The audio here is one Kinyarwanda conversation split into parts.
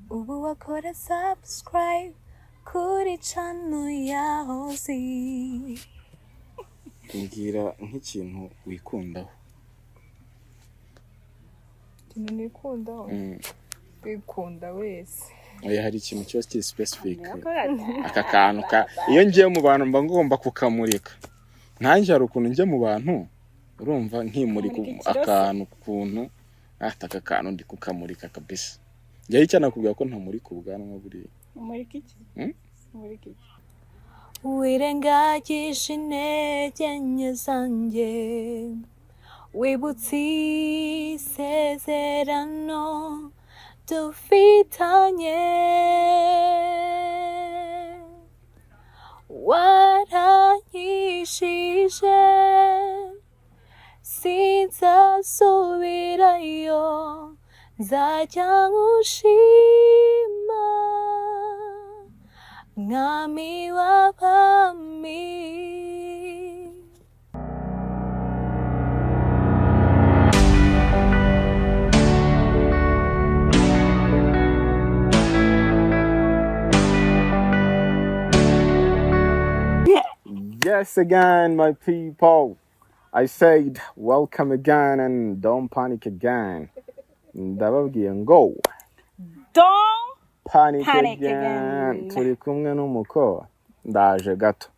Ubu wakora subscribe kuri channel ya Hozi. Mbwira nk'ikintu wikundaho. Ikintu nikundaho? Kwikunda wese. Oya, hari ikintu kiba kiri specific. Aka kantu ka iyo ngiye mu bantu mba ngomba kukamurika. Nkanjye hari ukuntu njya mu bantu, urumva, nkimurika. Kumurika ikiroso. Akantu ukuntu ati aka kantu ndi kukamurika kabisa. Njyewe icyo nakubwira ko ntamurika ubwanwa buriya. Umurika iki? Hmm? Umurika iki? Wirengagije intege nke zanjye, wibutse isezerano dufitanye, waranyishije, sinzasubirayo, nzajya nkushima, Mwami w'abami. Yes, again, my people. I said, welcome again and don't panic again. Ndababwiye ngo Don't panic, panic again. Again. Turi kumwe n'umuko ndaje gato.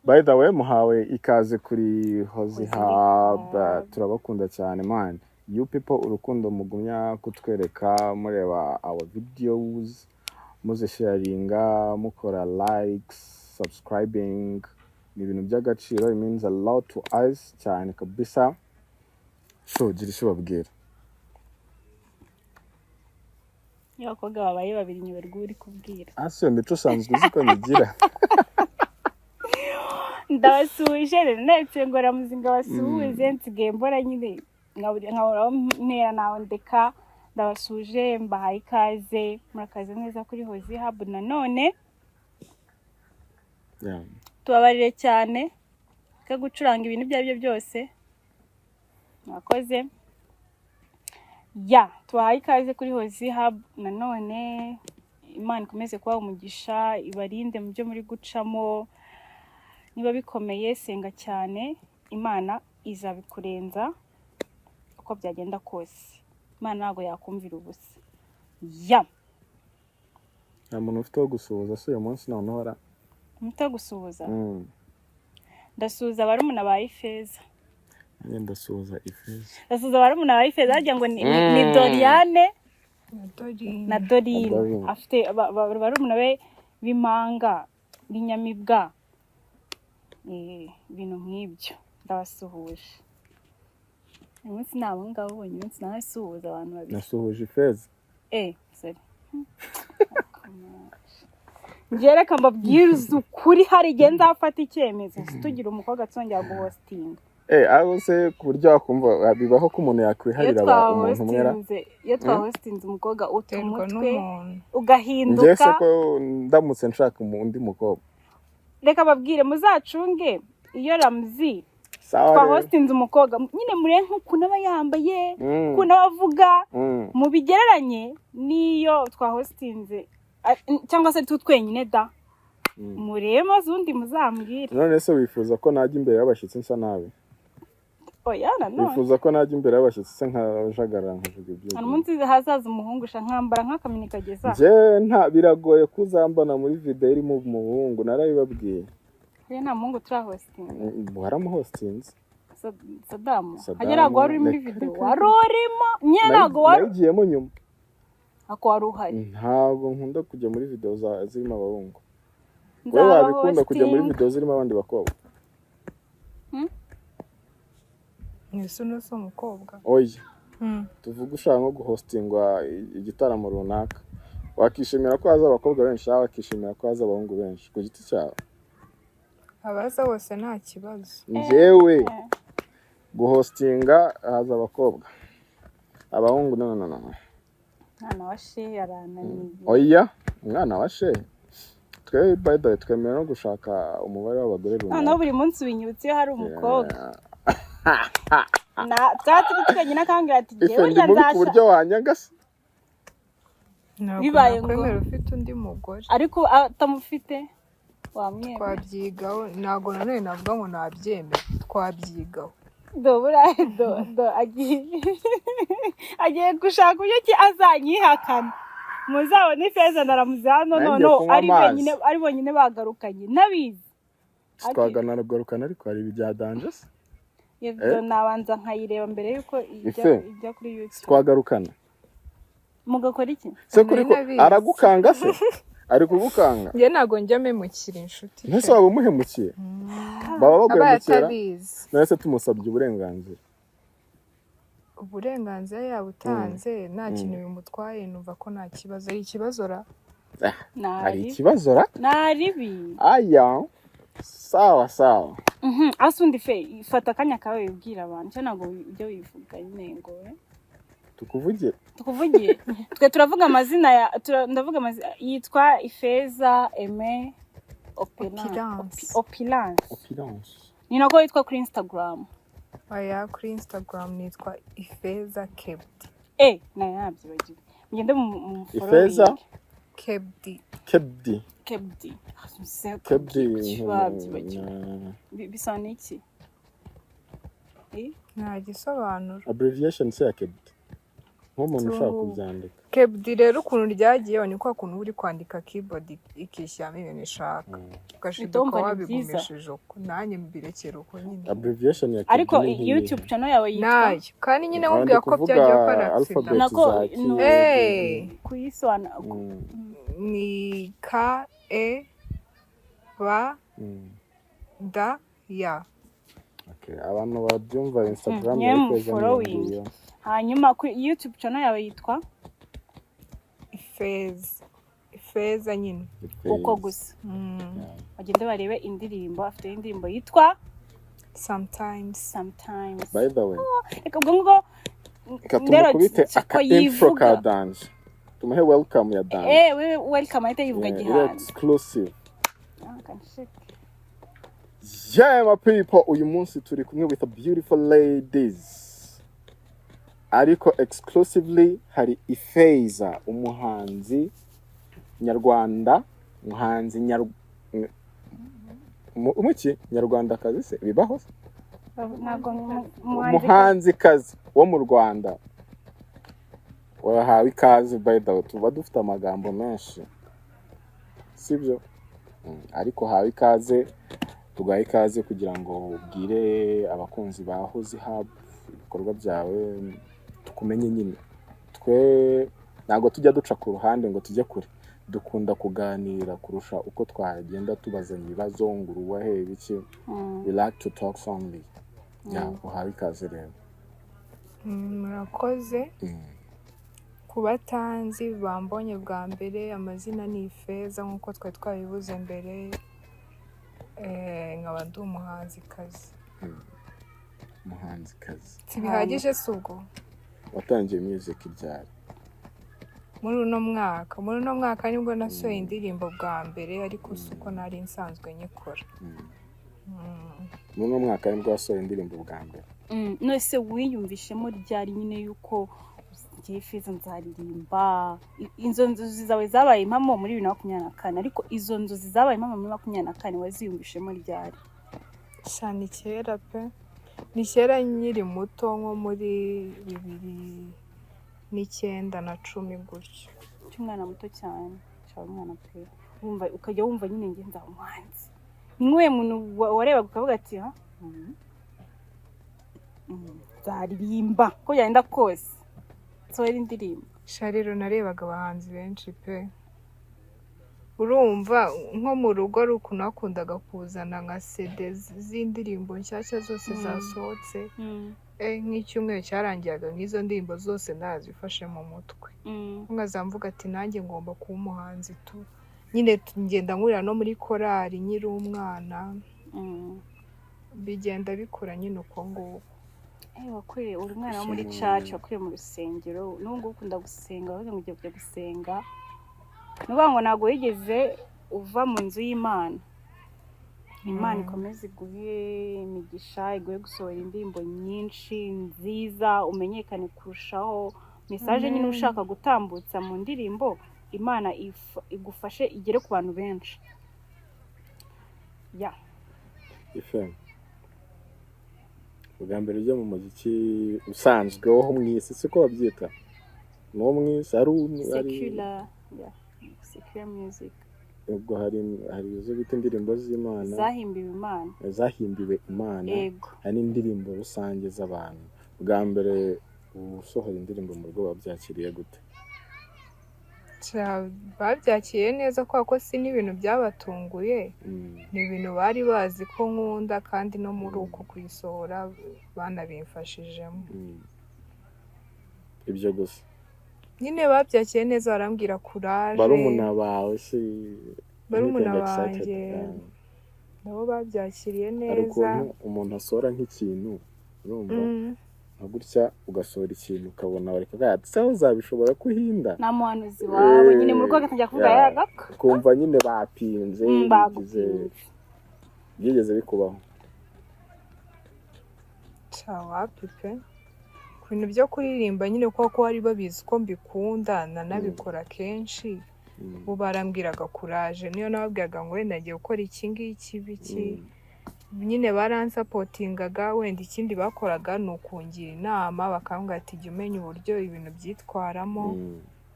By the way, muhawe ikaze kuri Hozi Hub. Turabakunda cyane, man. You people, urukundo mugumya kutwereka mureba our videos, muzisharinga, mukora likes, subscribing, ni ibintu by'agaciro. It means a lot to us cyane kabisa. So gira icyo ubabwira. Iyo abakobwa babaye babiri nyoberwa uri kubwira. Hasi iyo mico usanzwe uzi ko nyigira. Ndabasuhuje rero, ndetse ngoramuzinga basuhuze. Nsigaye mbora nyine nkabura aho mpera naho ndeka. Ndabasuhuje, mbahaye ikaze, murakaze neza kuri Hozi Hub nanone. Tubabarire cyane ko gucuranga ibintu ibyo ari byo byose mwakoze. Ya, tubahaye ikaze kuri Hozi Hub nanone. Imana ikomeze kubaha umugisha, ibarinde mu byo muri gucamo. Niba bikomeye, senga cyane, Imana izabikurenza uko byagenda kose. Imana ntabwo yakumvira ubusa, ya. Nta muntu ufite wo gusuhuza se uyu munsi noneho ra? Umuto gusuhuza? Ndasuhuza barumuna ba Ifeza. Nanjye ndasuhuza Ifeza. Ndasuhuza barumuna ba Ifeza, wagira ngo ni Doriane Na Dorine. Na Dorine. Na Dorine. Afite barumuna be b'impanga, b'inyamibwa. Ibintu nk'ibyo. Ndabasuhuje uyu munsi. Ni abo ngabo ubonye uyu munsi, nawe asuhuza abantu babiri. Nasuhuje Ifeza. Sorry. Njye reka mbabwirize ukuri, hari igihe nzafata icyemezo tugira umukobwa tuzongera guhostinga. Aho se ku buryo wakumva bibaho ko umuntu Iyo yakwiharira umuntu umwe ra? twahostinze, iyo twahostinze umukobwa uta Terwa umutwe n'umuntu. Njye se ugahinduka. ko ndamutse nshaka undi mukobwa? Reka babwire, muzacunge iyo Ramuzi Sawa rero. twahostinze umukobwa nyine, murebe nk'ukuntu aba yambaye, ukuntu aba avuga, mubigereranye n'iyo twahostinze cyangwa se twe twenyine da. Murebe maze ubundi muzambwire. None se wifuza ko najya imbere y'abashyitsi nsa nabi? Oya nanone. Wifuza ko najya imbere y'abashyitsi se nkajagarara, nkavuga ibyo? Hari umunsi hazaza umuhungu sha, nkambara nk'akamini kageza. Njye nta biragoye kuzambona muri video irimo umuhungu, narabibabwiye. Rero nta muhungu turahostinga. Waramuhostinze. Sadamu. Sadamu, Hajya ntabwo wari uri muri reka, video. reka. Wari urimo nyine, ntabwo wari Nayigiyemo nyuma. Ako wari uhari. Ntabwo nkunda kujya muri video zirimo abahungu. Wowe wabikunda kujya muri Nzabahostinga. video zirimo abandi bakobwa? Mwese uno si umukobwa? Oya. Tuvuge ushaka nko guhostingwa igitaramo runaka, wakishimira ko haza abakobwa benshi cyangwa wakishimira ko haza abahungu benshi ku giti cyawe? Abaza bose nta kibazo. Njyewe guhostinga haza abakobwa, abahungu no, no, no, no. Mwana wa she arananiye. Oya, umwana wa she, twe by the way twemera no gushaka umubare w'abagore Noneho runaka. buri munsi ubinyibutsa iyo hari umukobwa na twaba turi twenyine akambwira ati Ife jyewe ndi burya mubi ku nzasha buryo wanyanga se? Ntabwo Bibaye nakwemera ufite undi mugore. Ariko atamufite wamwemera? Twabyigaho, ntabwo nanone navuga ngo nabyemera, twabyigaho. Do buriya do agiye gushaka uburyo ki azanyihakana. Muzabone Ifeza naramuze hano. Nanjye Noneho kunywa ari amazi. wenyine, ari bonyine bagarukanye ntabizi. Twaganaragarukana, ariko hari ibya danger se. Iyo video nabanza nkayireba mbere yuko ijya Ife. ijya kuri YouTube. Twagarukana. Mugakora iki? Se kuri ko Nari nabizi. aragukanga se, ari kugukanga. Njye ntabwo njya mpemukira inshuti pe. Ntese waba umuhemukiye, baba Aba baguhemukira. atabizi. None se tumusabye uburenganzira? Uburenganzira yaba utanze nta kintu bimutwaye, numva ko nta kibazo. Ari ikibazo ra? Hari Nari ikibazo ra? Naribi. Aya, sawa sawa. Ase undi fe, fata akanya kawe wibwira abantu, cyangwa ntabwo ujya wivuga nyine ngo Tukuvugire. Tukuvugiye twe turavuga amazina ya ndavuga amazina. Yitwa Ifeza Aime Opulence. Opulence. Opulence. Ni nako yitwa kuri Instagram. Oya, kuri Instagram nitwa Ifeza Kebdi. Nayo nabyibagiwe, mugende mu Ifeza? following. Kebdi. Kebdi. Kebdi. Kebdi. Babyibagiwe. Bisa n'iki? Nta gisobanuro. Abbreviation se ya kebdi, nk'umuntu ushaka So- kubyandika? Kebdi rero ukuntu ryagiyeho ni kwa kuntu uba uri kwandika keyboard ikishyiramo ibintu ishaka, ugashiduka Ndumva ni byiza. wabigumishije uko, nanjye mbirekera uko nyine. Abbreviation ya kebdi Ariko ni nk'iyihe? YouTube channel yawe yitwa? Nayo kandi nyine Ah, ndi nkubwira ko kuvuga byagiyeho ko ari accident. alphabet Nako, za keyboard. Hey! Kuyisobanura. Ni K E B D ya. Okay, abantu babyumva, Instagram Nye ya mu Ifeza niyo following. ngiyo. Hanyuma kuri YouTube channel yawe yitwa? Ifeza, Ifeza nyine. Ifeza. Uko gusa. Bagende barebe indirimbo afite, indirimbo yitwa Sometimes. Sometimes. By the way, Reka ubwo ngubwo. reka Ndero tumukubite ko aka intro yivuga. ka danger, tumuhe welcome ya danger. We welcome ahita yivuga. Yeah, iri Gihanza. exclusive. Ah, kanshike. Yeah, my people, uyu munsi turi kumwe with a beautiful ladies, ariko exclusively hari Ifeza, umuhanzi nyarwanda, umuhanzi umuki nyarwandakazi se bibaho se? Ntabwo Umuhanzikazi wo mu Rwanda wahawe ikaze. By the way, tuba dufite amagambo menshi, sibyo? Ariko hawe ikaze, tugahe ikaze kugira ngo ubwire abakunzi ba Hozi Hub ibikorwa byawe, tukumenye nyine. Twe ntabwo tujya duca ku ruhande ngo tujye kure, dukunda kuganira kurusha uko twagenda tubazanya ibibazo ngo uruwahe ibiki. We like to talk only. Yeah, uhawe ikaze rero. Murakoze. Ku batanzi bambonye bwa mbere, amazina ni Ifeza nk'uko twari twabivuze mbere. Nkaba ndi umuhanzikazi. Umuhanzikazi. Si bihagije si ubwo? Watangiye music ryari? Muri uno mwaka nibwo nasohoye indirimbo bwa mbere, ariko si uko nari nsanzwe nyikora. Muri uno mwaka nibwo wasohoye indirimbo bwa mbere. None se wiyumvishemo ryari nyine yuko ngiye Ifeza nzaririmba? Izo nzozi zawe zabaye impamo muri 2024, ariko izo nzozi zabaye impamo muri 24 waziyumvishemo ryari? Sha, ni kera pe, ni kera nkiri muto, nko muri 2009 na 10 gutyo. Uri umwana muto cyane, shaba umwana pe, wumva ukajya wumva nyine njye nzaba umuhanzi. Ni nk'uwo muntu warebaga ukavuga ati ha, nzaririmba uko byagenda kose, nsohora indirimbo. Sha rero narebaga abahanzi benshi pe. Urumva nko mu rugo ari ukuntu bakundaga kuzana nka CD z'indirimbo nshyashya zose zasohotse. Nk'icyumweru cyarangiraga nk'izo ndirimbo zose nazifashe mu mutwe. Nkaza mvuga ati nanjye ngomba kuba umuhanzi tu. Nyine ngenda nkurira no muri korali nkiri umwana, bigenda bikura nyine uko nguko. Wakuriye uri umwana wo muri church, wakuriye mu rusengero, n'ubu ngubu ukunda gusenga, wavuze ngo ugiye kujya gusenga. Ni ukuvuga ngo ntabwo wigeze uva mu nzu y'Imana. Imana ikomeze iguhe imigisha, iguhe gusohora indirimbo nyinshi nziza, umenyekane kurushaho. Message nyine Amen. ushaka gutambutsa mu ndirimbo, Imana igufashe igere ku bantu benshi, ya. Ife, ubwa mbere ujya mu muziki usanzwe wo mu isi, siko babyita, ni uwo mu isi, ari Secular, yeah, secular music. Ubwo hari izo bita indirimbo z'Imana. Zahimbiwe Imana. Zahimbiwe Imana. Yego. Hari n'indirimbo rusange z'abantu. Bwa mbere usohora indirimbo mu rugo, babyakiriye gute? Babyakiriye neza kubera ko si n'ibintu byabatunguye. Ni ibintu bari bazi ko nkunda, kandi no muri uko kuyisohora banabimfashijemo. Ibyo gusa? Nyine babyakiriye neza, barambwira courage. Barumuna bawe se? Barumuna Anything excited? banjye nabo babyakiriye Hari neza. ukuntu umuntu asohora nk'ikintu, urumva, nka gutya ugasohora ikintu ukabona bari kuvuga ati: "Se uzabishobora kuhinda?" Nta muhanuzi wawe nyine mu rugo agatangira kuvuga yagaka. Ukumva nyine bapinze, bigize Bagupinze. Byigeze bikubaho? Ca wapi pe. Ku bintu byo kuririmba nyine, kuko bari babizi ko mbikunda nanabikora kenshi, bo barambwiraga courage. Niyo nababwiraga ngo wenda ngiye gukora iki ngiki biki, nyine baransupportingaga. Wenda ikindi bakoraga ni ukungira inama, bakambwira ati: "Jya umenya uburyo ibintu byitwaramo,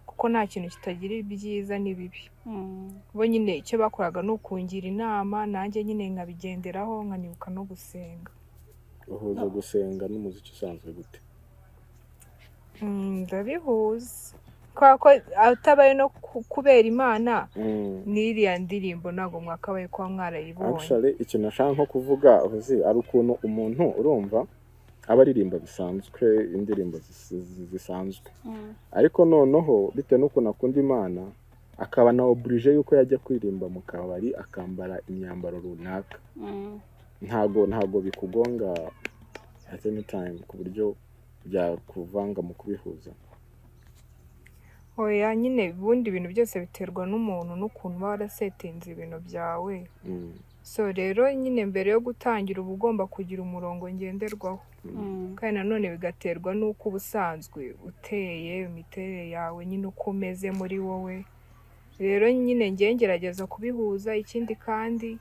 kuko nta kintu kitagira ibyiza n'ibibi." Bo nyine icyo bakoraga ni ukungira inama, nanjye nyine nkabigenderaho, nkanibuka no gusenga. Uhuza gusenga n'umuziki usanzwe gute? Ndabihuza kubera ko atabaye no kubera Imana, n'iriya ndirimbo ntabwo mwakabaye kuba mwarayibonye. Actually, ikintu nashaka nko kuvuga, uzi, ari ukuntu umuntu, urumva, aba aririmba bisanzwe, indirimbo zisanzwe, ariko noneho bitewe n'ukuntu akunda Imana, akaba na obligé yuko yajya kuririmba mu kabari akambara imyambaro runaka. Ntago bikugonga at any time ku buryo byakuvanga mu kubihuza? Oya nyine, ubundi ibintu byose biterwa n'umuntu n'ukuntu uba warasettinze ibintu byawe. So rero nyine mbere yo gutangira uba ugomba kugira umurongo ngenderwaho, kandi nanone bigaterwa n'uko uba usanzwe uteye, imiterere yawe nyine, uko umeze muri wowe. Rero nyine njye ngerageza kubihuza. Ikindi kandi,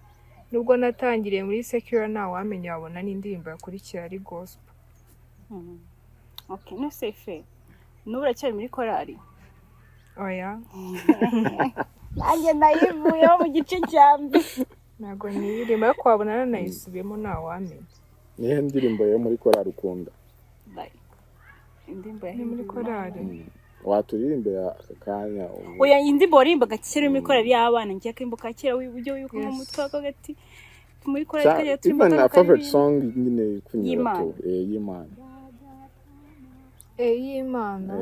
nubwo natangiriye muri secular, ntawamenya, wabona n'indirimbo yakurikira ari gospel. Okay, none se Ife, n'ubu uracyari muri korali? Oya. Nanjye nayivuyeho mu gice cya mbere. Ntabwo niyirimo, ariko wabona nanayisubiyemo, ntawamenya. Nihe ndirimbo yo muri korali ukunda? Like, indirimbo Ni muri yahimbiwe korali? Waturirimbira akanya Oya, iyi ndirimbo waririmbaga kera muri korali y'abana, ngiye akaririmbo ka kera ujya wibuka mu Yes. mutwe wawe gati muri korali twajyaga turirimba Even kano a favorite karirimbo. song nyine ikunyura Y'Imana. tu, y'Imana. Y'Imana.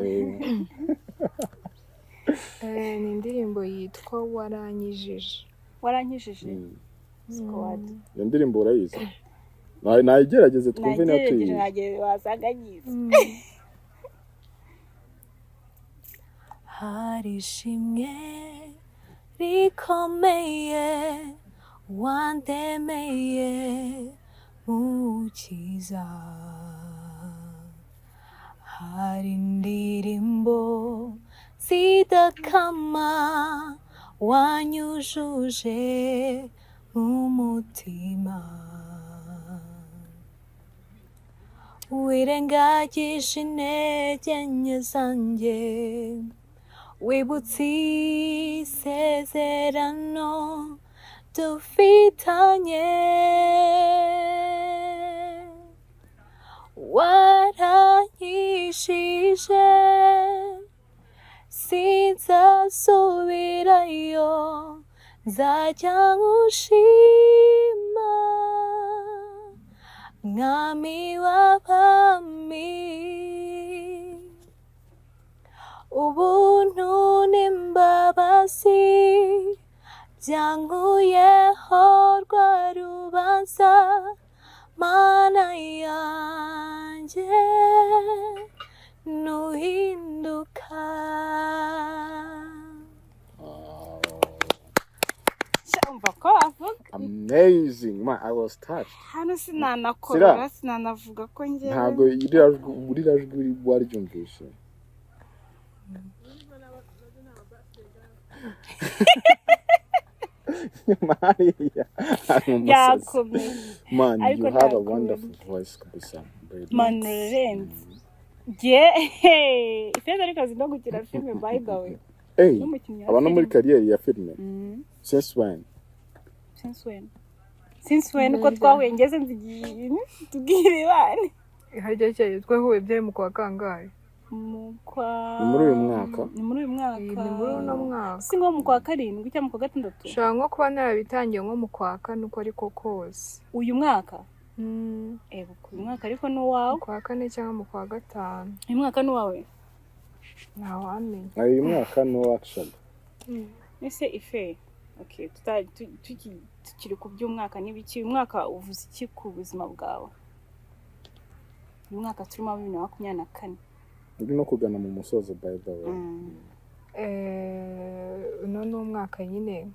Ni indirimbo yitwa "Waranyijije". "Warankijije". Squad. Iyo ndirimbo urayizi? Nayigerageze twumve niba Nagerageje. tuyizi. Nagerageje, wasanga nyizi. Hari ishimwe rikomeye wandemeye, Mukiza. Hari indirimbo zidakama wanyujuje mu mutima. Wirengagije intege nke zanjye, wibutse isezerano dufitanye. Waranyishije, sinzasubirayo, nzajya nkushima, Mwami w'abami. Ubuntu n'imbabazi byankuyeho rwa rubanza, Mana yanjye, ntuhinduka. Wow. Umva ko bavuga. Amazing, man, I was touched. Hano sinanakorora, sinanavuga ko njyewe Ntabwo iriya jwi waryumvishe? Nyuma hariya hari umusozi. Yakomeye. Man, Ariko you have a ntakundi. wonderful voice kabisa. Brilliant. Man, urenze. Jye Ifeza ariko azi no gukina filime, by the way. Hey, n'umukinnyi wa aba no muri filime. career ya filime. Since when? Since when? Since when? Uko twahuye ngeze nzigiye tubwire ibane. Harya cyayo twahuye byari mu kwa kangahe? Mu kwa Ni muri uyu mwaka. Ni muri uyu mwaka. Ni muri uno mwaka. Si nko mu kwa karindwi cyangwa mu kwa gatandatu. Ushobora nko kuba narabitangiye nko mu kwa kane, uko ariko kose. Uyu mwaka? Mm. Ego, uyu mwaka ariko ni uwawe. Mu kwa kane cyangwa mu kwa gatanu. Uyu mwaka ni uwawe. Ntawamenya. Uyu mwaka no, actually. Ese Ife, okay, tukiri ku by'umwaka n'ibiki, uyu mwaka uvuze iki ku buzima bwawe, uyu mwaka turimo wa 2024? Uri no kugana mu musozo, by the way. Uno ni umwaka nyine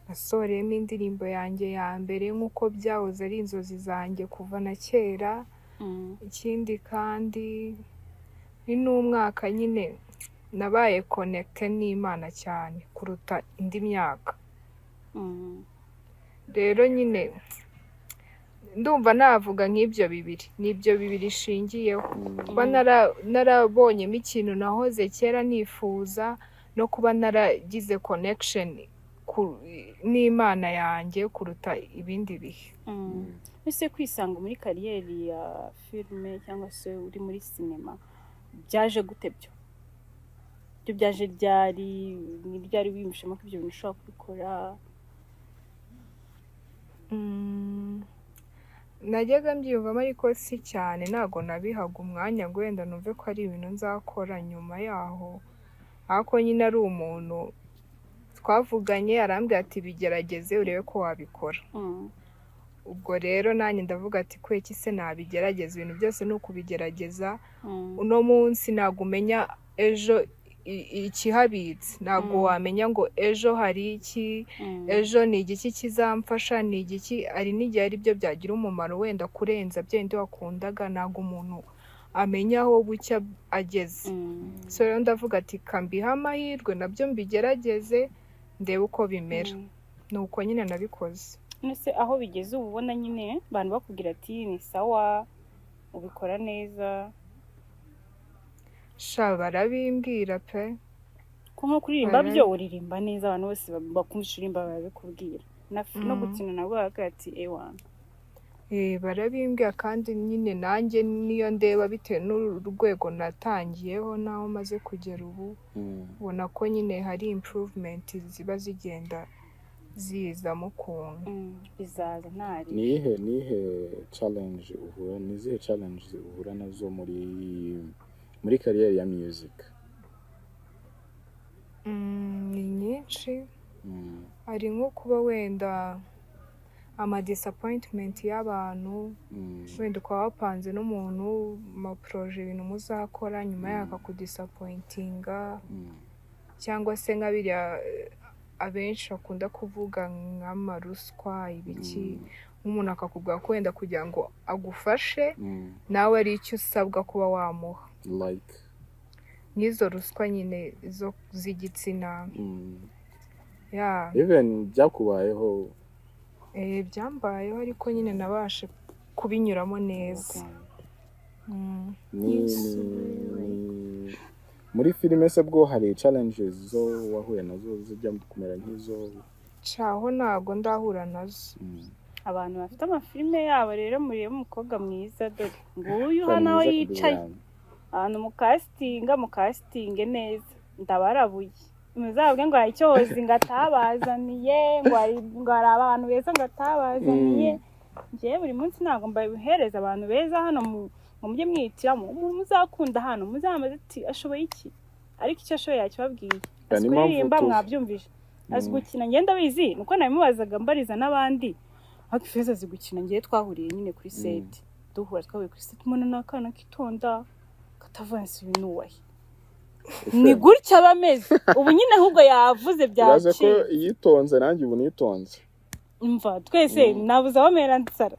nasohoreyemo indirimbo yanjye ya mbere nk'uko byahoze ari inzozi zanjye kuva na kera. Ikindi kandi ni n'umwaka nyine nabaye connecté n'Imana cyane kuruta indi myaka. Rero nyine ndumva navuga nk'ibyo bibiri, ni ibyo bibiri ishingiyeho: kuba narabonyemo ikintu nahoze kera nifuza, no kuba naragize connection n'Imana yanjye kuruta ibindi bihe. Ese kwisanga muri career ya filime cyangwa se uri muri sinema byaje gute? Byo byaje ryari? Ni ryari wiyumvishemo ko ibyo bintu ushobora kubikora? Najyaga mbyiyumvamo ariko si cyane, ntabwo nabihaga umwanya ngo wenda numve ko ari ibintu nzakora nyuma yaho. Ariko nyine ari umuntu twavuganye arambwira ati: "Bigerageze urebe ko wabikora." Ubwo rero nanjye ndavuga ati: "Kuki se nabigerageza?" Ibintu byose ni ukubigerageza. Uno munsi ntabwo umenya ejo ikihabitse, ntabwo wamenya ngo ejo hari iki, ejo ni igiki kizamfasha, ni igiki. Hari n'igihe ari byo byagira umumaro wenda kurenza bya bindi wakundaga. Ntabwo umuntu amenya aho bucya ageze. So rero ndavuga ati: "Kambihe amahirwe nabyo mbigerageze ndebe uko bimera." Ni uko nyine nabikoze. None aho bigeze ubu, ubona nyine abantu bakubwira ati: "Ni sawa, ubikora neza"? Sha, barabimbwira pe. Ko nko kuririmba byo uririmba neza, abantu bose bakumvisha uririmba barabikubwira, no gukina nabwo baravuga ati: "Ewana." Barabimbwira kandi nyine nanjye niyo ndeba bitewe n'urwego natangiyeho n'aho maze kugera ubu, ubona ko nyine hari improvement ziba zigenda zizamo ukuntu. Bizaza ntari. Niyihe challenge uhura, ni izihe challenge uhura nazo muri career ya music? Ni nyinshi. Hari nko kuba wenda ama disappointment y'abantu, wenda ukaba wapanze n'umuntu ama projets, ibintu muzakora, nyuma yaho akakudisappointinga, cyangwa se nka biriya abenshi bakunda kuvuga nk'amaruswa, ibiki, nk'umuntu akakubwira ko wenda kugira ngo agufashe nawe ari icyo usabwa kuba wamuha. Like? Nk'izo ruswa nyine zo z'igitsina. Ya. Even byakubayeho? Byambayeho ariko nyine nabashe kubinyuramo neza. Ni muri filime se bwo hari challenges zo wahuye nazo zijya kumera nk'izo? Caho ntabwo ndahura nazo. Abantu bafite amafilime yabo rero, murebe umukobwa mwiza, dore nguyu Cyane hano aho mwiza yicaye. kugira. Ahantu mukasitinga, mukasitinge neza, ndabarabuye. Muzabwe ngo hari icyozi ngo atabazaniye, ngo hari abantu beza ngo atabazaniye. Njyewe buri munsi ntabwo mbahereza abantu beza hano ngo mujye mwihitiramo umuntu muzakunda hano, muzamaze ati ashoboye iki, ariko icyo ashoboye yakibabwiye. Ya, Azi niyo mpamvu kuririmba, mwabyumvise, azi gukina. Ngenda bizi nuko nabimubazaga mbariza n'abandi, ariko Ifeza azi gukina. Ngewe twahuriye nyine kuri set, duhura twahuye kuri set, mbona ni akana kitonda katavanse ibintu, wubahe ni gutya aba ameze ubu nyine, ahubwo yavuze Uraze ko byaciye. yitonze, nanjye ubu nitonze. Mva twese nabuze aho mera nsara.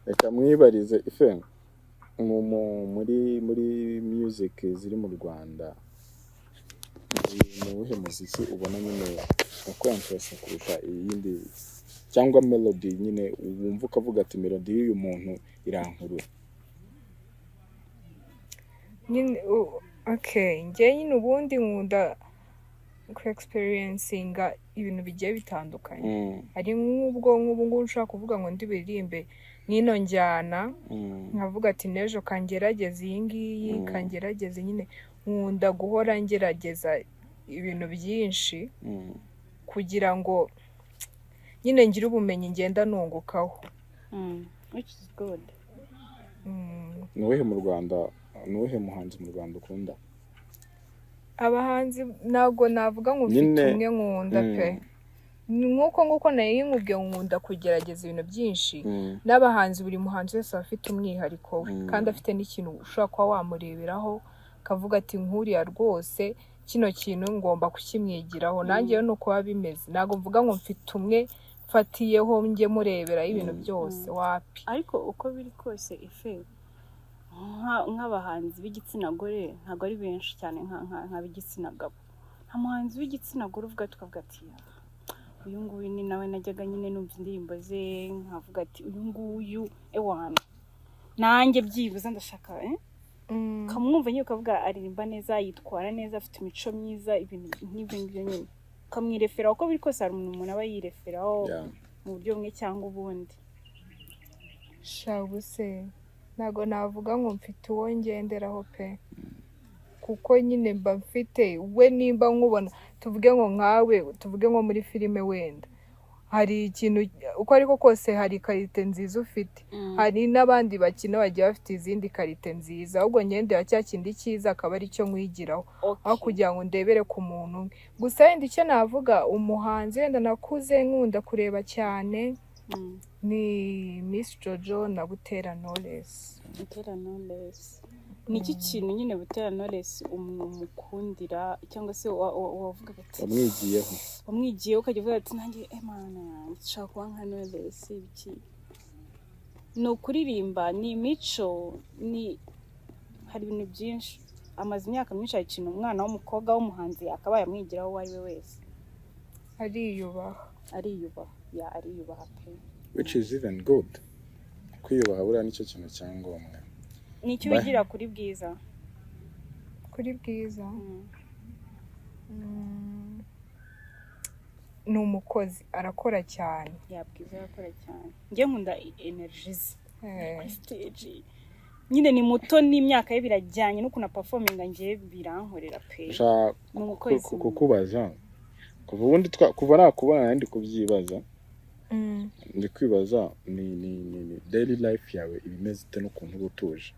Reka mwibarize Ife, muri music ziri mu Rwanda. Ni uwuhe muziki ubona nyine ukwenteresa kurusha iyindi, cyangwa melody nyine wumva ukavuga ati melody y'uyu muntu irankurura? Nyine okay, njye nyine ubundi nkunda ku experiencinga ibintu bigiye bitandukanye. Hari nk'ubwo nk'ubu ngubu nshobora kuvuga ngo ndi buririmbe n'ino njyana, nkavuga ati n'ejo kangerageza iyi ngiyi, kangerageze. Nyine nkunda guhora ngerageza ibintu byinshi kugira ngo nyine ngire ubumenyi ngenda nungukaho. Which is good. Ni uwuhe mu Rwanda, ni uwuhe muhanzi mu Rwanda ukunda? Abahanzi ntabwo navuga ngo mfite umwe nkunda pe. Nk'uko nguko nari nkubwiye, nkunda kugerageza ibintu byinshi. N'abahanzi, buri muhanzi wese aba afite umwihariko we, kandi afite n'ikintu ushobora kuba wamureberaho akavuga ati nkuriya rwose kino kintu ngomba kukimwigiraho. Nanjye rero ni uko biba bimeze. Ntabwo mvuga ngo mfite umwe mfatiyeho njye mureberaho ibintu byose, wapi. Ariko uko biri kose, ife nk'abahanzi b'igitsina gore ntabwo ari benshi cyane nk'ab'igitsina gabo. Nta muhanzi w'igitsina gore uvuga tukavuga ati "Ah, uyu nguyu ni nawe najyaga nyine numva indirimbo ze nkavuga ati uyu nguyu ewana nanjye byibuze ndashaka, eh?" Ukamwumva nyine ukavuga aririmba neza, yitwara neza, afite imico myiza, ibintu nk'ibyo ngibyo nyine ukamwireferaho. Uko biri kose hari umuntu umuntu aba yireferaho mu buryo bumwe cyangwa ubundi. Sha se, ntabwo navuga ngo mfite uwo ngenderaho pe, kuko nyine mba mfite we nimba nkubona, tuvuge ngo nkawe, tuvuge nko muri filime wenda hari ikintu, uko ariko kose hari qualité nziza ufite, hari n'abandi bakina bagiye bafite izindi qualité nziza, ahubwo ngendera cya kindi cyiza akaba ari cyo nkwigiraho aho kugira ngo ndebere ku muntu umwe gusa. Wenda icyo navuga, umuhanzi wenda nakuze nkunda kureba cyane ni Miss Jojo na Butera Knowless. Butera Knowless. Ni iki kintu nyine Butera Knowless umukundira, cyangwa se wavugaga ati Wamwigiyeho. Wamwigiyeho ukajya uvuga ati nanjye emana yanjye nshaka kuba nka Knowless? Ibiki? Ni ukuririmba, ni imico, ni hari ibintu byinshi. Amaze imyaka myinshi. Hari ikintu umwana w'umukobwa w'umuhanzi yakabaye amwigiraho uwo ari we wese? Ariyubaha. Ariyubaha, ya, ariyubaha pe. Which is even good. Kwiyubaha buriya nicyo kintu cya ngombwa. Ni icyo Bye. wigira kuri Bwiza? Kuri Bwiza, ni umukozi, arakora cyane. Ya, Bwiza arakora cyane. Njye nkunda energy ze kuri stage. Nyine ni muto n'imyaka ye birajyanye n'ukuntu aperforminga, njye birankorera pe. Nshaka Ni umukozi. kukubaza kuva ubundi kuva nakubona nari ndi kubyibaza, ndi kwibaza ni daily life yawe iba imeze ite n'ukuntu uba utuje?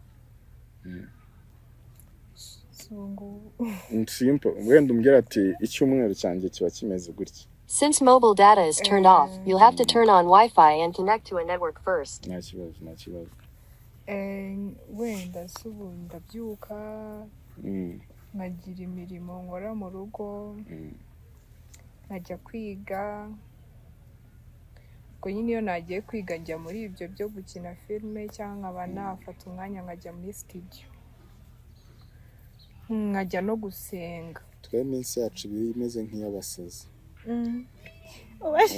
Si ubu ngubu. Ni simple, wenda umbwira ati icyumweru cyanjye kiba kimeze gutya. Since mobile data is turned off, you'll have to turn on Wi-Fi and connect to a network first. Nta kibazo, nta kibazo. Wenda se ubu ndabyuka, nkagira imirimo nkora mu rugo, nkajya kwiga. Ubwo nyine iyo nagiye kwiga njya muri ibyo byo gukina filime, cyangwa nkaba nafata umwanya nkajya muri studio, nkajya no gusenga. Twe iminsi yacu iba imeze nk'iy'abasazi.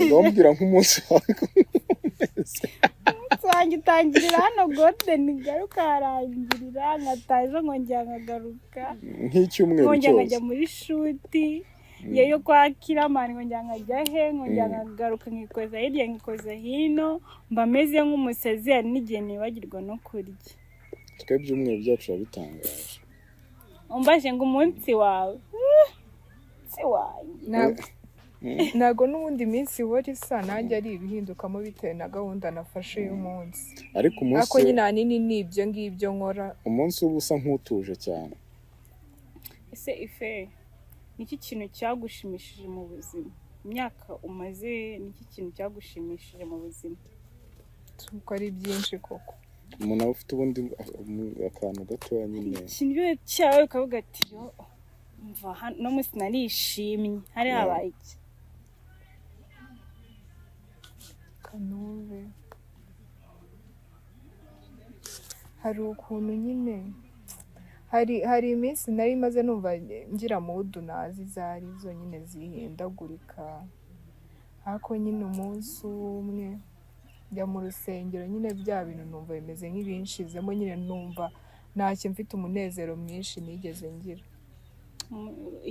Ndamubwira nk'umunsi wawe ko umeze. Wanjye utangirira hano Golden, ngaruka harangirira, nkataha ejo nkongera nkagaruka. Nk'icyumweru Nkongera cyose. nkajya muri shoot yo kwa Kiramani, nkongera nkajya he, nkongera nkagaruka, nkikoza hirya, nkikoza hino, mba meze nk'umusazi. Hari n'igihe nibagirwa no kurya. Twe ibyumweru byacu biba bitangaje. Umbaje ngo umunsi wawe, umunsi wanjye. Ntabwo n'ubundi iminsi ihora isa, nanjye ari ibihindukamo bitewe na gahunda nafashe y'umunsi. Ariko umunsi Ariko nyine ahanini ni ibyo ngibyo nkora. Umunsi uba usa nk'utuje cyane. Ese ife, niki kintu cyagushimishije mu buzima, imyaka umaze? Niki kintu cyagushimishije mu buzima? Kuko ari byinshi koko. Umuntu aba ufite ubundi akantu gatoya nyine. Ikintu iyo cyawe ukavuga ati yo mva hano no munsi narishimye, hari habaye iki? Kanumve, hari ukuntu nyine, hari Hari iminsi nari maze numva ngira mood nazi izo ari zo nyine zihindagurika, ariko nyine umunsi umwe njya mu rusengero, nyine bya bintu numva bimeze nk'ibinshizemo, nyine numva ntacyo mfite, umunezero mwinshi nigeze ngira.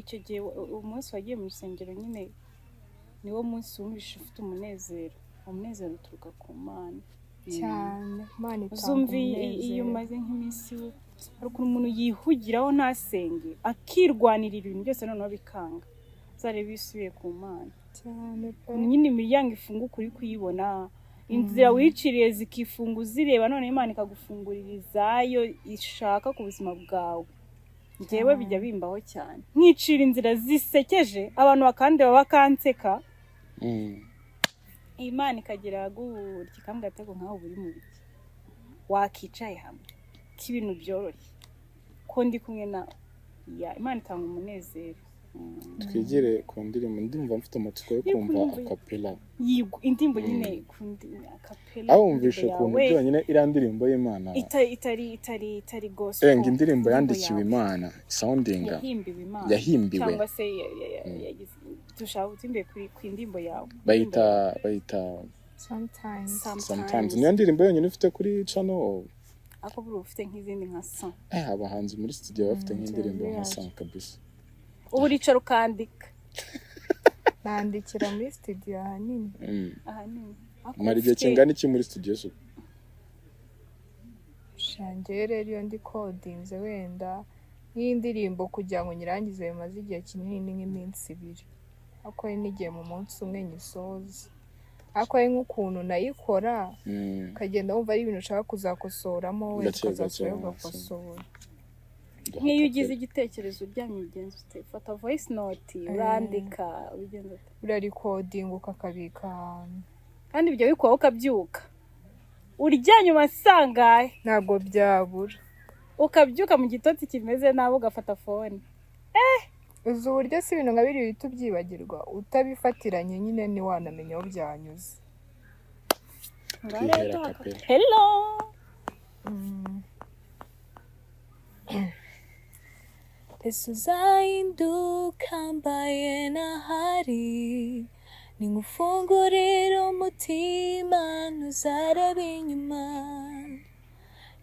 Icyo gihe umunsi wagiye mu rusengero nyine niwo munsi wumvishe ufite umunezero. Umunezero uturuka ku Mana. Cyane, Imana itanga Uzumva iyo umunezero. umaze nk'iminsi, hari ukuntu umuntu yihugiraho ntasenge, akirwanirira ibintu byose, noneho bikanga. Uzarebe iyo usubiye ku Mana, Cyane pe. nyine imiryango ifunguka uri kuyibona, inzira wiciriye zikifunga uzireba, noneho Imana ikagufungurira izayo ishaka ku buzima bwawe. Njyewe bijya bimbaho cyane, nkicira inzira zisekeje, abantu bakandeba bakanseka, Imana ikagira gutya ikambwira ati: "Ariko nkawe uba uri mu biki? Wakicaye hamwe ko ibintu byoroshye, ko ndi kumwe nawe?" Ya, Imana itanga umunezero. Twigire ku ndirimbo, ndumva mfite amatsiko yo Yo kumva kumva. Acapella. Yigo indirimbo nyine ku acapella. Aho wumvishe Indirimbo ukuntu yawe byonyine iriya ndirimbo y'Imana, itari itari gospel. Ngo indirimbo yandikiwe yawe. Imana soundinga Yahimbiwe Imana. Yahimbiwe. Cyangwa se dushaka utimbiye ku indirimbo yawe. Bayita Sometimes. Sometimes. Niyo ndirimbo yonyine ufite kuri channel? Ariko buri ufite nk'izindi nka sa Abahanzi muri studio bafite nk'indirimbo nka Yacu. sa kabisa. Ubu uricara ukandika? Nandikira muri studio ahanini. Ahanini. Ariko Umara igihe kingana iki muri studio se? Shangewe rero, iyo ndi kodinze wenda nk'indirimbo, kugira ngo nyirangize bimaze igihe kinini ni nk'iminsi 2, ariko hari n'igihe mu munsi umwe nyisoza, ariko hari nk'ukuntu nayikora ukagenda wumva ari ibintu ushaka kuzakosoramo wenda, Gake gake, ukazasubirayo ugakosora. Nk'iyo ugize igitekerezo uryamye, ubigenza ute? Fata voice note, urandika, ubigenza ute? Urarikodinga ukakabika ahantu. Kandi ibyo bikubaho ukabyuka uryamye umasangahe? Ntabwo byabura. Ukabyuka mu gitotsi kimeze nabi, ugafata phone? Uzi uburyo si ibintu nka biriya uhita ubyibagirwa utabifatiranye nyine, ntiwanamenya aho byanyuze. Twihera acapella. Hello. Ese uzahinduka mbaye ntahari? Ningufungurira umutima ntuzareba inyuma.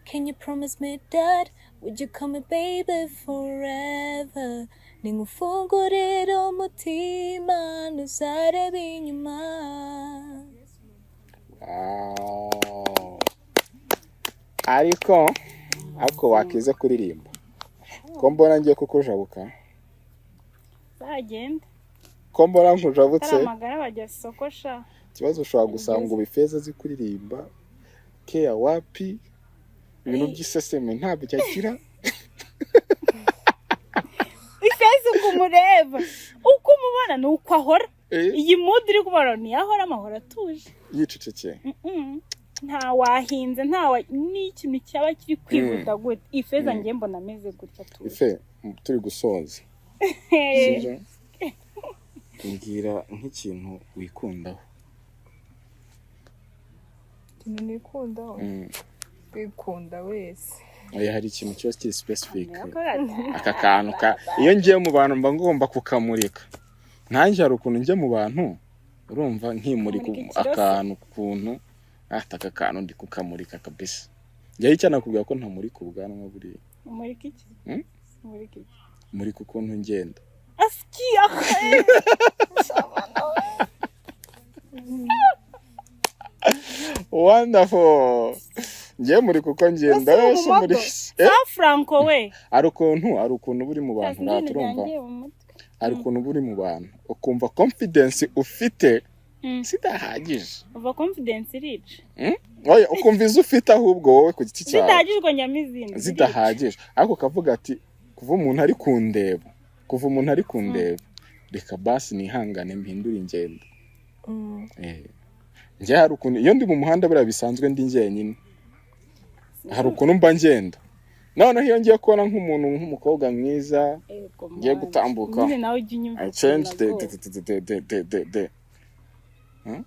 Can you promise me that? Would you call me baby forever? Ningufungurira umutima ntuzareba inyuma. Wow. Ariko wakize kuririmba ko mbona ngiye kukujabuka? Zagenda. Ko mbona nkujabutse? Atari amagara bajya sokosha. Ikibazo, ushobora gusanga ubu Ifeza azi kuririmba, keya wapi, ibintu by'iseseme ntabyo agira. Ifeza uko umureba, uko umubona ni uko ahora. Iyi mood uri kubona niyo ahora, amahoro atuje. Yicecekeye. Nta wahinze, nta wa n'ikintu cyaba kiri kwihuta gute, Ifeza njye mbona ameze gutya atuje. Ife, turi gusoza, sibyo? Mbwira nk'ikintu wikundaho. Ikintu nikundaho? Kwikunda wese. Oya, hari ikintu kiba kiri specific. Aka kantu ka iyo ngiye mu bantu mba ngomba kukamurika. Nkanjye hari ukuntu njya mu bantu, urumva, nkimurika. Kumurika ikiroso. Akantu ukuntu ata aka kantu ndi kukamurika kabisa. Njyewe icyo nakubwira ko ntamurika ubwanwa buriya. Umurika iki? Hmm? Umurika iki? Murika ukuntu ngenda. Asiki ahe. Wonderful. Njyewe murika uko ngenda. Ese Wese mu muri Sa Franco we. Hari ukuntu buri mu bantu, Ibintu urumva, byangiye mu mutwe. hari ukuntu buri mu bantu ukumva confidence ufite zidahagije. Uva confidence irica. Oya, ukumva izo ufite ahubwo wowe ku giti cyawe Zidahagije, ukongera izindi. Zidahagije, ariko ukavuga ati kuva umuntu ari kundeba, kuva umuntu ari kundeba, reka basi nihangane mpindure ingendo. Njye hari ukuntu iyo ndi mu muhanda buriya bisanzwe ndi njyenyine, hari ukuntu mba ngenda, noneho iyo ngiye kubona nk'umuntu, nk'umukobwa mwiza Ego, ngiye man. gutambuka, Nyine nawe ujya unyumva I change ukuntu the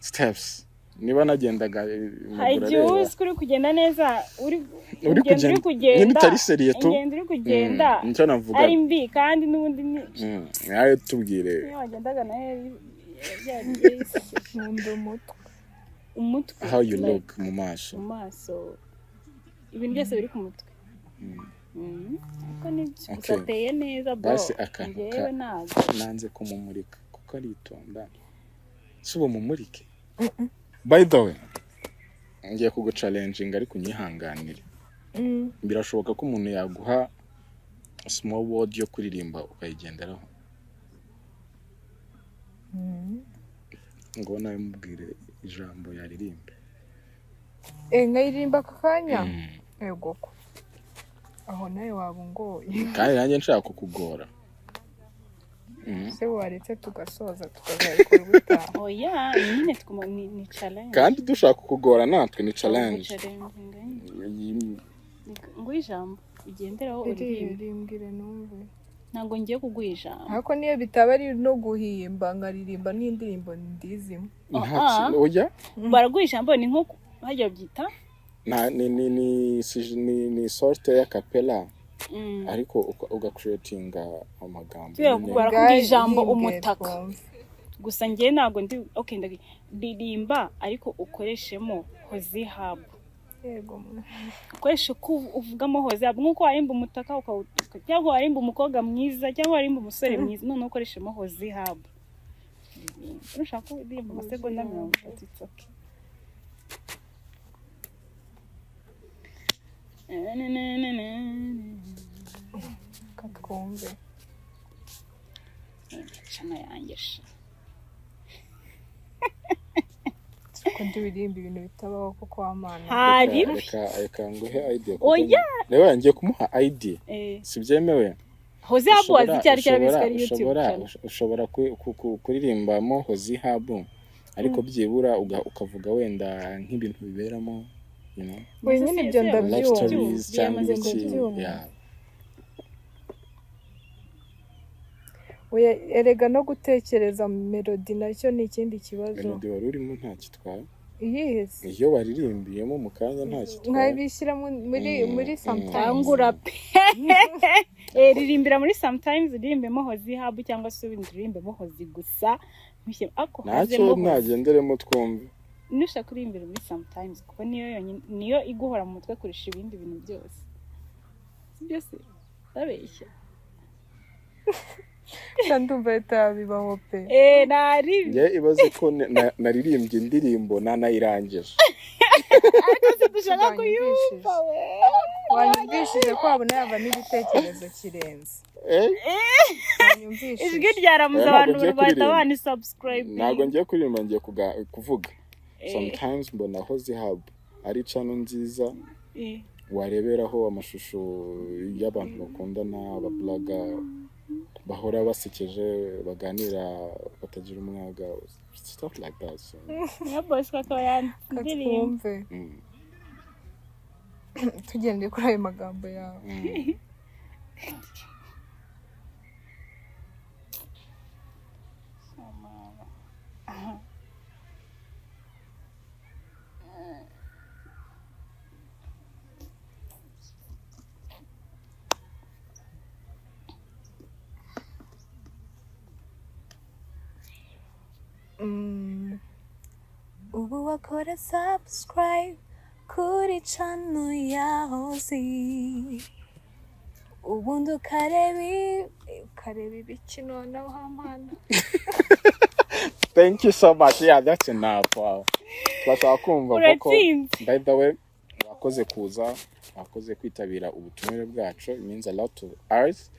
steps. Niba nagendaga Hari amaguru igihe uba areba. uzi ko uri kugenda neza, uri Uri ugenda uri kugenda kugenda, nyine utari sérieux tu. ingendo uri kugenda Nicyo navuga. ari mbi, kandi n'ubundi ni Nawe tubwire. Iyo wagendaga nayo yari yisekeje. Nkunda umutwe. Umutwe. How you like, look mu maso. Mu maso, ibintu byose biri ku mutwe. Ariko nibyo gusa. Okay. Ateye neza, bro. Basi akantu Njyewe ntabwo nanze kumumurika kuko aritonda. Si ubu mumurike. By the way, ngiye kuguchallenginga, ariko unyihanganire. Birashoboka ko umuntu yaguha small word yo kuririmba ukayigenderaho? Ngo nawe mubwire ijambo yaririmba. Eh, nkayiririmba aka kanya? Mm. Yego ko aho nawe waba ungoye. Kandi nanjye nshaka kukugora. Se waretse tugasoza, tukazabikora ubutaha? Oya, nyine twuma ni challenge. Kandi dushaka kukugora natwe ni challenge. Challenge. Ngo ijambo ugenderaho uririmba. Ririmbwire numve. Ntabwo ngiye kuguha ijambo. Ariko niyo bitaba ari no guhimba, nkaririmba n'indirimbo ndizimo. Nta oya. Baraguha ijambo, ni nko hajya babyita Nta ni sorte ya cappella, ariko ugacreatinga amagambo Kubera nyine. Barakubwira ijambo Rimbwire umutaka. twumve. Gusa njye ntabwo ndi okay, ririmba ariko ukoreshemo Hozzy Hub. Yego mwe. Ukoreshe ko uvugamo Hozzy Hub nk'uko warimba umutaka cyangwa warimba umukobwa mwiza cyangwa warimba umusore mwiza, noneho ukoreshemo Hozzy Hub. Nushaka kuririmba amasegonda 30, it's okay. Reka twumve. Cana yanjye sha. Ko ndirimba ibintu bitabaho kuko wamana. Hari Reka nguhe idea kuko Oya! Reba, ngiye kumuha idea. Eh, Si byemewe? Hozzy Hub wazi icyo ari cyo, arabizi ko ari YouTube channel. Ushobora kuririmbamo Hozzy Hub, ariko byibura ukavuga wenda nk'ibintu biberamo, you know, We nyine ibyo life ndabyumva. stories cyangwa Byamaze ibiki. Ndabyumva. Yeah. Oya, erega no gutekereza melody nacyo ni ikindi kibazo. Melody wari urimo nta kitwaye. Iyihe se? Iyo waririmbiyemo mu kanya nta kitwaye. Nkabishyira muri muri sometimes. Tangura pe. Eh, ririmbira muri sometimes, uririmbemo Hozzy Hub cyangwa se ibindi, uririmbemo Hozzy gusa. Ntushyire ako Ntacyo. hazemo Hozzy. Nagenderemo twumve. Nushaka kuririmbira muri sometimes, kuko niyo yonyine niyo iguhora mu mutwe kurusha ibindi bintu byose. Si byose, ndabeshya? Sha, ndumva bitabibaho pe. Eh, nari Njye ibaze ko naririmbye indirimbo nanayirangije. Ariko se dushaka kuyumva we. Wanyumvishije ko wabona yavamo igitekerezo kirenze. Eh? Wanyumvishije. Ijwi ryaramuze. Oya, ntabwo Abantu ngiye bahita kuririmba. bani subscribe. Ntabwo ngiye kuririmba, ngiye kuvuga sometimes mbona Hozzy Hub ari channel nziza wareberaho amashusho y'abantu bakundana, abablaga bahora basekeje, baganira batagira umwaga, stuff like that, so, Niyo Bosco akaba yandirimba. Twumve. Tugendeye kuri ayo magambo yawe. Ubu wakora subscribe kuri channel ya Hozzy, ubundi ukareba Ukareba ibiki noneho hamana? Thank you so much. Yeah, that's enough. Wow. Turashaka kumva vocal. Uratsinze. By the way, wakoze kuza, wakoze kwitabira ubutumire bwacu. It means a lot to us.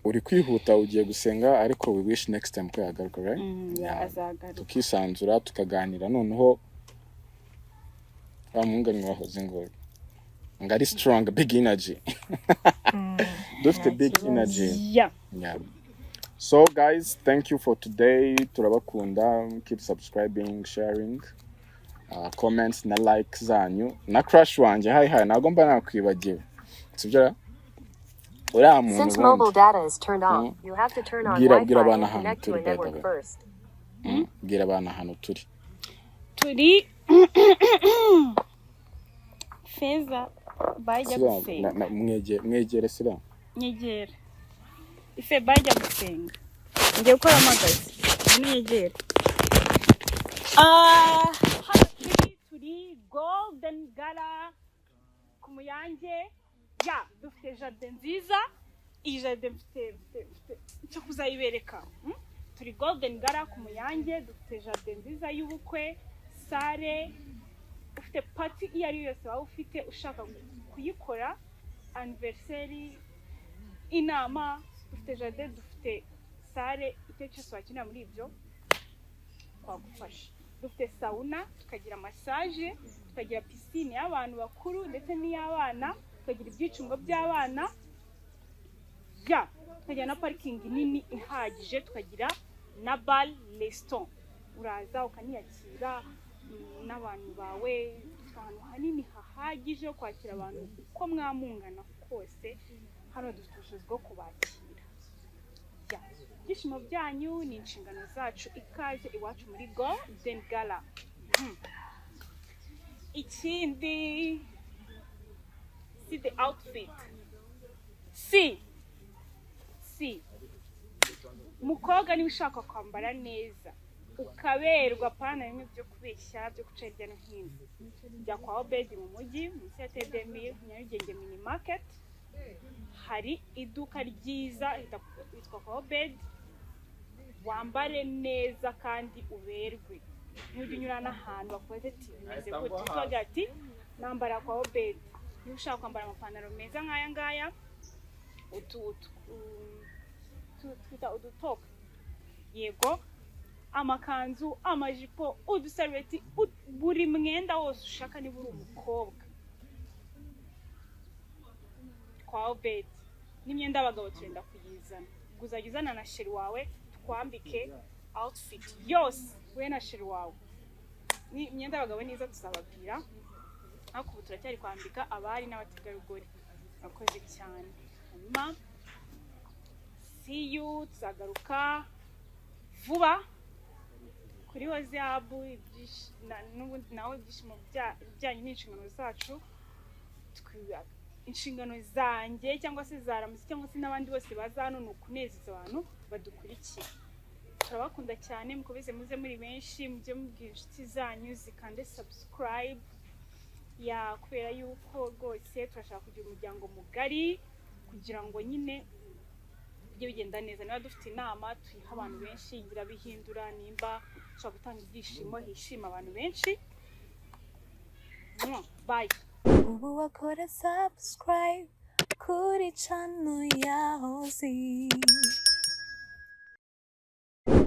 Uri kwihuta ugiye gusenga, ariko we wish next time ko yagaruka, right? Yeah, azagaruka. Tukisanzura, tukaganira, noneho wa mwunganira wahoze ngo ari strong, big energy, dufite big energy. Yeah. So guys, thank you for today. Turabakunda. Keep subscribing, sharing, comments na like zanyu. Na crush wanjye, hi hi, ntabwo mba nakwibagiwe. Sibyo ra? Uriya muntu Since ubundi. mobile data is turned off, you have to turn on Bwira Wi-Fi abantu and ahantu connect to turi, a by the network way. first. Bwira abantu ahantu turi. Turi feza bajya Sira, gusenga. mwegere sira. Nyegera ife, bajya gusenga. Ngiye gukora amagazi, nyegera. Ah, hano turi Golden Gala ku Muyange. Ya, dufite jardin nziza. Iyi jardin mfite cyo kuzayibereka. Turi Golden Gala ku Muyange, dufite jardin nziza y'ubukwe, salle. Ufite party iyo ari yo yose waba ufite, ushaka kuyikora, anniversary, inama, dufite jardin, dufite salle, icyo cyose wakenera muri ibyo twagufasha. Dufite sauna, tukagira massage, tukagira piscine y'abantu bakuru ndetse n'iy'abana, tukagira ibyicungo by'abana, ya, tukagira na parking nini ihagije, tukagira na bar restaurant. Uraza ukaniyakira n'abantu bawe. Dufite ahantu hanini hahagije ho kwakira abantu uko mwamungana kose. Hano dufite ubushobozi bwo kubakira. Ya, ibyishimo byanyu ni inshingano zacu. Ikaze iwacu muri Golden Gala. Ikindi, see the outfit, see, see. Umukobwa niba ushaka kwambara neza ukaberwa, pana bimwe byo kubeshya, byo guca hirya no hino, jya kwa Obedi mu mujyi, munsi ya Tedemir, Nyarugenge Mini Market, hari iduka ryiza ryitwa kwa Obedi. Wambare neza kandi uberwe. Nujya unyura n'ahantu bakubaze ati: "Bimeze gute?" Ukavuga ati: "Nambara kwa Obedi." Niba ushaka kwambara amapantaro meza nk'aya ngaya, utu twita udutopu, yego, amakanzu, amajipo, udusarubeti, buri mwenda wose ushaka niba uri umukobwa, kwa Obedi. N'imyenda y'abagabo turenda kuyizana. Ubwo uzajya uzana na chéri wawe, twambike outfit yose, we na chéri wawe. Ni imyenda y'abagabo niza tuzababwira, ariko ubu turacyari kwambika abari n'abategarugori. Murakoze cyane. Hanyuma see you, tuzagaruka vuba kuri Hozi Hub. N'ubundi nawe ibyishimo byanyu ni inshingano zacu. Inshingano zanjye cyangwa se za Ramuzi cyangwa se n'abandi bose baza hano ni ukunezeza abantu badukurikiye. Turabakunda cyane, mukomeze muze muri benshi, mujye mubwira inshuti zanyu zikande subscribe, ya, kubera yuko rwose turashaka kugira umuryango mugari kugira ngo nyine bijye bigenda neza. Niba dufite inama, tuyiha abantu benshi, ngira bihindura. Nimba dushobora gutanga ibyishimo, hishima abantu benshi. Mwah. Bye. Ubu wakora subscribe kuri channel ya Hozi.